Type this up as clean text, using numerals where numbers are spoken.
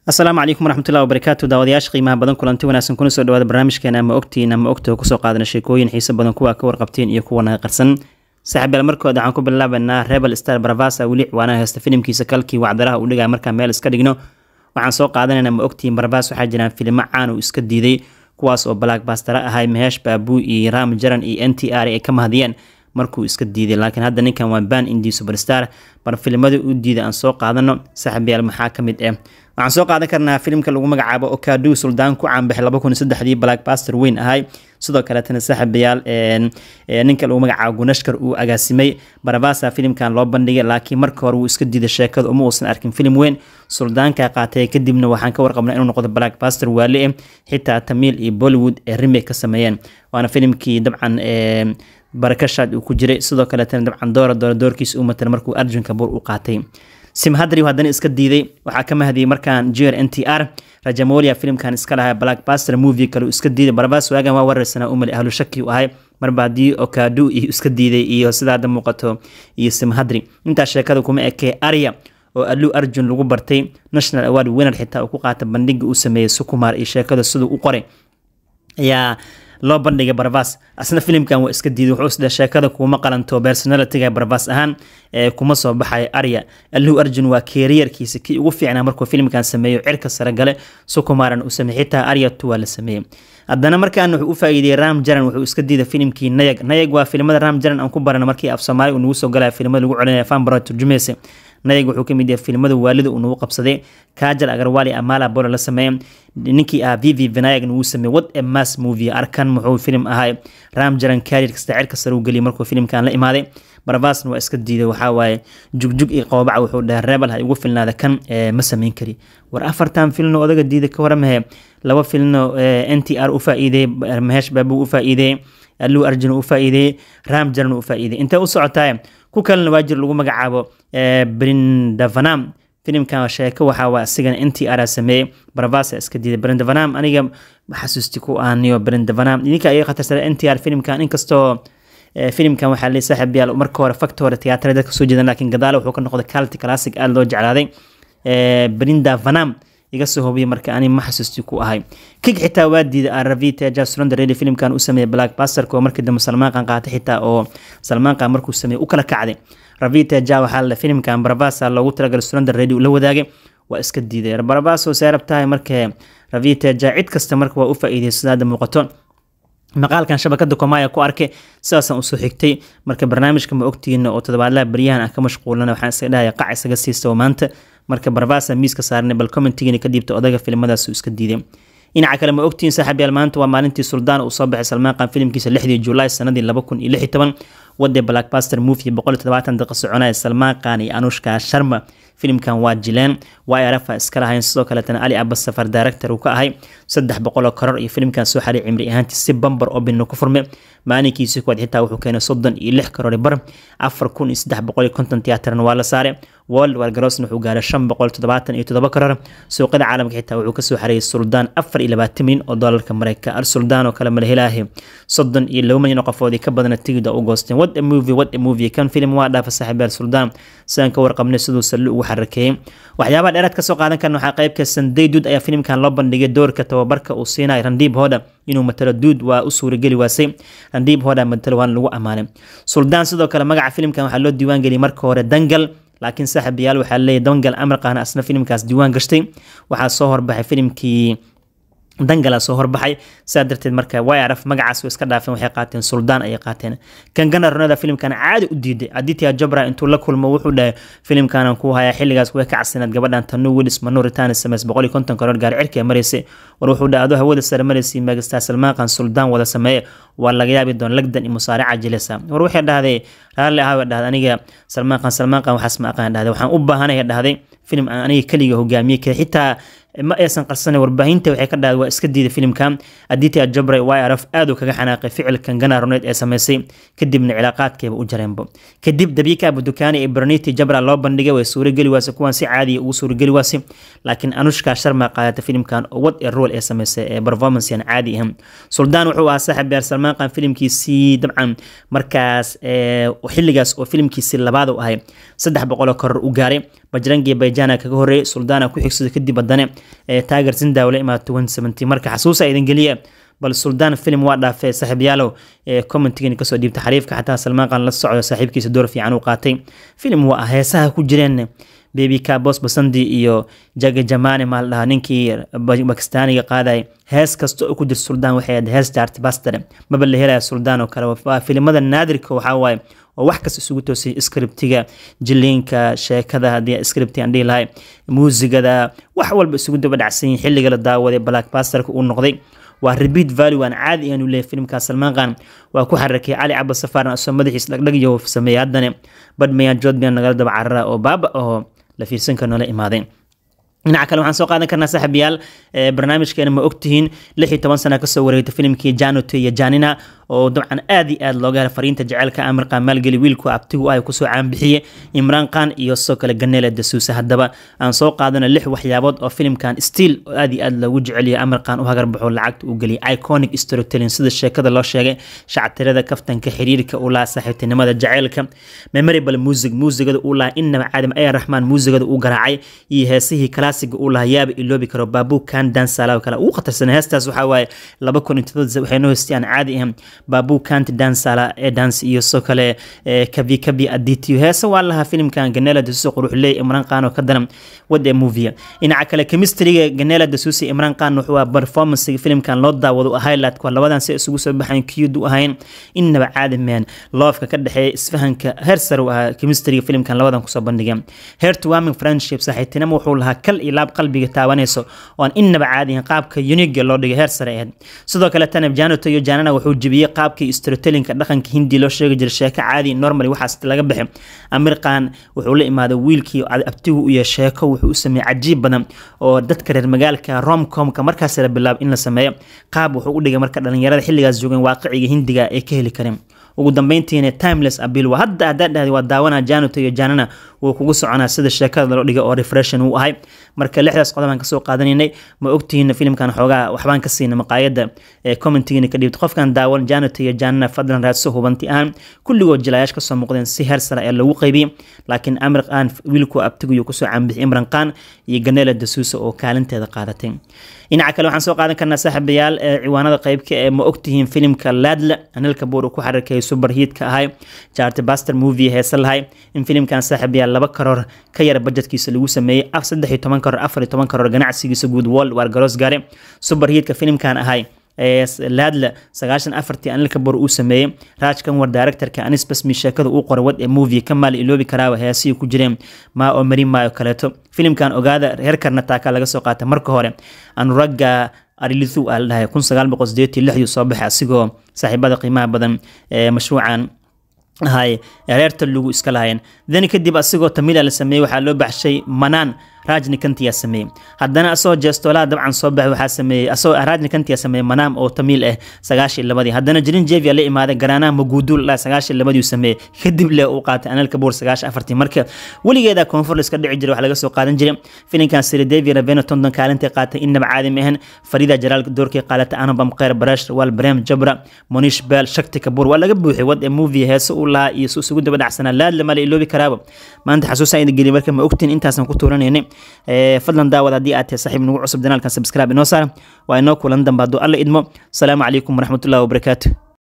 Asalaamu calaykum waraxmatullahi wabarakaatu. Daawadayaasha qiimaha badan, kulanti wanaagsan, kuna soo dhawaada barnaamijkeena Ama Ogtiin Ama Ogta, kusoo qaadana sheekooyin xiiso badan, kuwa ka warqabteen iyo kuwa naga qarsan. Saaxiibayaal, markooda waxaan ku bilaabanaa Rebel Star Prabhas weli ciwaanaha heesta filimkiisa Kalki wacdaraha uu dhigaya. Markaan meel iska dhigno, waxaan soo qaadanaynaa Ma Ogtiin Prabhas waxaa jiraan filimo caan uu iska diiday, kuwaas oo blockbuster ahay. Mahesh Babu iyo Ram Charan iyo NTR ay ka mahadiyeen markuu iska diiday, laakiin hadda ninkan waa pan India superstar. Bar filimada u diiday aan soo qaadano, saaxiibayaal, maxaa ka mid ah? Waxaan soo qaadan karnaa filimka lagu magacaabo Okkadu, Suldaan ku caanbaxay 2003dii, blockbuster weyn ahay. Sidoo kaleetana, saaxiibayaal, ninka lagu magacaabo Gunashkar uu agaasimay. Prabhas filimkan loo bandhigay, laakiin marka hore wuu iska diiday sheekada, uma uusan arkin filim weyn. Suldaanka qaatay, kadibna waxaan ka warqabnaa inuu noqdo blockbuster waali ah, xitaa Tamil iyo Bollywood ee remake ka sameeyeen. Waana filimkii dabcan barakashaad uu ku jiray. Sidoo kaleetana dabcan doora doora doorkiisa uu matala markuu Arjun Kapoor u qaatay. Simhadri haddana iska diiday, waxaa ka mahadiyey markaan Jr NTR. Rajamouli filimkan iska lahaa, blockbuster movie kale uu iska diiday. Prabhas waagan waa wareysanaa, umali ahlu shaki u ahay. Marba haddii Okkadu iyo iska diiday iyo sida hadda muuqato iyo Simhadri, intaas sheekada kuma ekee. Arya oo Allu Arjun lagu bartay, National Award winner xitaa uu ku qaata, bandhiga uu sameeyey Sukumar iyo sheekada siduu u qoray ayaa loo bandhigay Prabhas. Asna filimkan waa iska diiday, wuxuu isdhahay sheekada kuma qalanto, personalityga Prabhas ahaan kuma soo baxayo Arya. Allu Arjun waa careerkiisa kii ugu fiicnaa markuu filimkan sameeyo, cirka sare gale. Sukumaran uu sameeyey, xitaa Arya 2 waa la sameeyey. Haddana markaan wuxuu u faa'iideeyey Ram Charan, wuxuu iska diiday filimkii Nayag. Nayag waa filimada Ram Charan aan ku barana markii af Soomaali uu nagu soo galaya, filimada lagu celinaya fanbara turjumaysa. Nayag wuxuu ka mid yahay filimada waalida uu nagu qabsaday. Kajal Aggarwal, Amala Paul la sameeyay, ninkii ah VV Vinayak wuu sameeyey. What a mass movie! Arkan muxuu filim ahay! Ram Charan career kasta cirka sare u geliyay markuu filimkan la imaaday. Prabhasna waa iska diiday, waxaa waaye jugjug iyo qoobaca. Wuxuu dhahay Rebel ha igu filnaada, kan ma sameyn kari. War afartan filno odaga diiday ka waramahe: laba filno NTR u faa'iideeyey, Mahesh Babu u faa'iideeyey, Allu Arjun u faa'iideeyey, Ram Charan u faa'iideeyey. Intee u socotaay? Ku kalena waa jir lagu magacaabo Brindavanam. Filimkan sheeko waxaa waa asigana NTR sameeyey, Prabhas iska diiday. Brindavanam aniga xasuusti ku aaniyo Brindavanam idinka ayaga khatarsan NTR filimkan. Inkastoo filimkan waxaa leeyahay, saaxiib yaal, marka hore fakta hore tiyaatarada dadka soo jeedan, laakiin gadaal wuxuu ka noqday cult classic aad loo jeclaaday. Brindavanam iga soo hubiyay, marka ani ma xasuusti ku ahay. Kig xitaa waa diiday Ravi Teja Surender Reddy filimkan u sameeyay, blockbusterka oo markii dambe Salmaan Khan qaatay, xitaa oo Salmaan Khan markuu sameeyay u kala kacday. Ravi Teja waxaa la filimkan Prabhas loogu talagalay, Surender Reddy uu la wadaagay, waa iska diiday Prabhas oo seerab tahay. Markee Ravi Teja cid kasta marka waa u faa'iideeyay sida hadda muuqato. Maqaalkan shabakada Komaya ku arkay, sidaasaan usoo xigtay. Marka barnaamijka Ma Ogtihiina oo toddobaadlaha baryahan aan ka mashquulana, waxaan isaga dhahaya qac isaga siista maanta. Marka Prabhas miiska saarnay, bal commentigiina ka dhiibta odaga filimadaas uu iska diiday. Dhinaca kale, Ma Ogtihiin, saaxiibayaal, maanta waa maalintii Suldaan uu soo baxay, Salmaan Khan filimkiisa, 6dii Julaay sanadii 2016. Wadde blockbuster movie, 170 daqiiqo soconaya. Salmaan Khan iyo Anushka Sharma filimkan waa jileen, waa arafa iska lahayn. Sidoo kaleetana Ali Abbas Zafar director uu ka ahay. 300 crore iyo filimkan soo xaray cimri ahaantii, si bumper open ku furmay. Maalinkiisii kuwaad xitaa wuxuu keenay 36 crore bar, 4350 tiyaatarna waa la saaray. Worldwide grossna wuxuu gaaray 577 crore. Suuqyada caalamka xitaa wuxuu kasoo xareeyay Suldaan 24 milyan oo doolarka Mareykanka. Ar Suldaan oo kale mala helaahi? 32 milyan oo qofoodii ka badana tigida u goosteen. What a movie, what a movie! Kan film waa dhaafa, saaxiibayaal. Suldaan sidaan ka warqabnay siduu salli ugu xarakeeyey. Waxyaabaha dheeraad kasoo qaadan karna waxaa qaybka Sanjay Dutt ayaa filimkan loo bandhigay, doorka tababarka uu siinayo Randeep Hooda inuu matalo. Dutt waa u suurageli waasay, Randeep Hooda matalo, waana lagu ammaanay Suldaan. Sidoo kale magaca filimkan waxaa loo diiwaan geliyay marka hore Dangal, laakiin saaxiibayaal, waxaa leeyahay Dangal Aamir Khan asna filimkaas diiwaan gashtay. Waxaa soo horbaxay filimkii Dangala soo horbaxay, saa darteed marka YRF magacaas way iska dhaafeen, waxay qaateen Suldaan ayay qaateen. Kangana Ranaut filimkan caadi u diiday. Aditya Chopra intuu la kulmo wuxuu dhahay filimkanan ku hayaa. Xilligaas way ka cadsanaad gabadhan Tanu Weds Manu Return sameys, 150 crore gaar cirka maraysay. War wuxuu dhahay adoo hawada sare maraysay megastar Salmaan Khan Suldaan wada sameeye, waa laga yaabi doon lagdan iyo musaarica jilisa. War waxay dhahday raalli ahaa, dhahday aniga Salmaan Khan, Salmaan Khan waxaas ma aqaan, dhahday waxaan u baahanahay, dhahday filim aan aniga kaliga hogaamiye kara. Xitaa ma aysan qarsanay, warbaahinta waxay ka dhahday waa iska diiday filimkan. Aditya Chopra YRF aad uu kaga xanaaqay ficilkan Kangana Ranaut ee sameysay, kadibna cilaaqaadkeeba u jareenbo. Kadib Deepika Padukone iyo Parineeti Chopra loo bandhigay, way suurageli waase, kuwan si caadiya ugu suurageli waase, laakiin Anushka Sharma qaadatay filimkan oo what a role ee sameysay ee performance aan caadi ahayn. Suldaan wuxuu ahaa, saaxiib yaal, Salmaan Khan filimkiisii dabcan markaas xilligaas oo filimkiisii labaad uu ahay, 300 crore u gaaray. Bajrangi Bhaijaan kaga horreeyay, Suldaana ku xigsaday, kadib haddana Tiger Zinda wala imaa 2017. Marka xasuusa idin geliya bal Suldaan film waa dhaafay saaxiibyaalow, commentigan kasoo dhiibta. Xariifka xataa Salmaan Khan la socdo saaxiibkiisa door fiican u qaatay. Film waa heesaha ku jireen Baby Kabos Basandi iyo Jaga Jamane maal dhaha ninkii Bakistaaniga qaaday. Hees kasta oo ku jira Suldaan waxay ahayd hees chartbuster, maba la helaya Suldaan oo kale. Waa filimada naadirka waxaa waaye oo wax kasta isugu toosay, scriptiga, jiliinka, sheekada, haddii scripti aan dhihi lahay, muusigada, wax walba isugu daba dhacsan yihiin. Xilliga la daawaday blockbusterka uu noqday waa repeat value aan caadi ahaan u leeyahay. Filimkaas Salmaan Khan waa ku xarakay, Cali Cabba Safarna asoo madaxiis dhagdhag iyo sameeyay. Haddana Badmayaan Joodmiyan nagala daba carara oo baaba oo la fiirsan karo noola imaaday. Dhinaca kale waxaan soo qaadan karnaa saaxiibayaal barnaamijkeena ma ogtihiin 16 sano kasoo wareegtay filimkii Jaanoto iyo Janina, oo dabcan aad iyo aad looga helay fariinta jaceylka. Aamir Khan maalgeli, wiilku abtigu ay kusoo caanbixiyey Imraan Khan iyo sidoo kale Ganele Dasuuse. Haddaba aan soo qaadano lix waxyaabood oo filimkan still oo aad iyo aad loogu jecelyahay Aamir Khan u hagarbaxo lacagta uu geliyay. Iconic storytelling, sida sheekada loo sheegay, shactirada, kaftanka, xiriirka uu lahaa, saaxiibtinimada, jaceylka. Memorable music, muusigada uu lahaa innaba caadam aya Raxmaan muusigada uu garaacay iyo heesihii classiga uu lahaa yaaba iloobi karo. Babu Kan Dansala oo kale ugu khatarsan heestaas waxaa waaye 2007 waxay noo heystay aan caadi ahayn, Babu Kant Dansala ee dance iyo sidoo kale Kabi Kabi Adityo. Heese waa lahaa filimkan Ganela Dasuusi quruxley, Imraan Khan oo ka daran wada movie. Dhinaca kale chemistryga Ganela Dasuusi Imraan Khan wuxuu ahaa performance filimkan loo daawado highlight kuwa labadan si isugu soo baxayn cute u ahayn innaba caadi meen. Loofka ka dhexeeya, isfahanka heer sare u ahaa chemistryga filimkan labadan kusoo bandhigeen. Heartwarming friendship, saaxiibtinimo wuxuu lahaa kal iyo laab qalbiga taabanayso oo aan innaba caadi ahayn, qaabka unique loo dhigay heer sare ahayd. Sidoo kale tanab Janoto iyo Janana wuxuu jebiyey qaabkii storytellingka dhaqanka Hindi loo sheegi jiray, sheeko caadi normally waxaas laga bixi. Amir Khan wuxuu la imaaday wiilkii abtigu u yahay, sheeko wuxuu u sameeyey cajiib badan oo dadka reer magaalka romcomka markaas la bilaabo in la sameeyo qaab wuxuu u dhigay marka dhalinyarada xilligaas joogeen waaqiciga Hindiga ay ka heli kareen. Ugu dambeyntiina timeless appeal waa hadda haddaad dhahday waa daawanaa Januto iyo Janana wuu kugu soconaa sida sheekada loo dhigay oo refreshan uu ahay. Marka lixdaas qodob aan kasoo qaadanaynay ma ogtihiin filimkan xoogaa waxbaan ka siina maqaayadda ee commentigiina ka dhiibta. Qofkan daawan Januto iyo Janana fadlan raadso. Hubanti ahaan kulligood jilaayash kasoo muuqdeen si heer sare ee lagu qaybiyey, laakiin Amir Khan wiilku abtiguyu kusoo caanbixiyay Imran Khan iyo Ganela Dasuusa oo kaalinteeda qaadatay. Dhinaca kale waxaan soo qaadan karnaa saaxiibayaal ciwaanada qaybka ee ma ogtihiin filimka Laadla Anil Kapoor uu ku xararkayay superhitka ahay chartbuster movie heese lahay in filimkan saaxiibayaal 2 karoor ka yar budgetkiisa lagu sameeyey, 13 karoor, 14 karoor ganacsigiisa guud world war garoos gaare. Superhitka filimkan ahay Laadla 94-tii Anil Kapoor uu sameeyey, Raj Kanwar directorka, Anis Basmi sheekada uu qoray, wad ee movie ka maal iloobi karaaba heesihii ku jireen maa oo mari maayo kaleeto. Filimkan ogaada reer Karnataka laga soo qaatay marka hore, Anuraga Arilithu aa la dhahay, 1986 soo baxay asigoo saaxiibada qiimaha badan ee mashruucan hay reerta lagu iska lahaayeen. Then kadib asigoo Tamila la sameeyey waxaa loo baxshay Manaan, Rajnikantiyaa sameeyey. Haddana asagoo jeestoolaha dabcan soo baxay waxaa sameeyey asagoo Rajnikantiyaa sameeyey Manaam oo Tamiil ah 92-dii. Haddana Chiranjeevi la imaaday Garaanaha Maguduul la 92-dii sameeyey, kadib le uu qaatay Anil Kapoor 94-tii. Marka weligeeda koonfur la iska dhici jiray wax laga soo qaadan jiray filimkan. Sridevi Ravena Tondon kaalintay qaatay innaba caadi ma ahan. Farida Jalaal doorkii qaadatay, Anupam Kher, Paresh Rawal, Prem Chopra, Monish Bell, Shakti Kapoor waa laga buuxay. Wad ee movie heese uu lahaa iyo su isugu daba dhacsanaa Laadla ma la iloobi karaaba. Maanta xasuusaa idin geliy. Marka ma ogtiin intaasan ku tuuranaynay. Fadlan daawad haddii aad tahay saaxiib nagu cusub channelkan subscribe inoo saar. Waa inoo kulan dambe hadduu Alla idmo. Asalaamu calaykum waraxmatullahi wabarakaatu.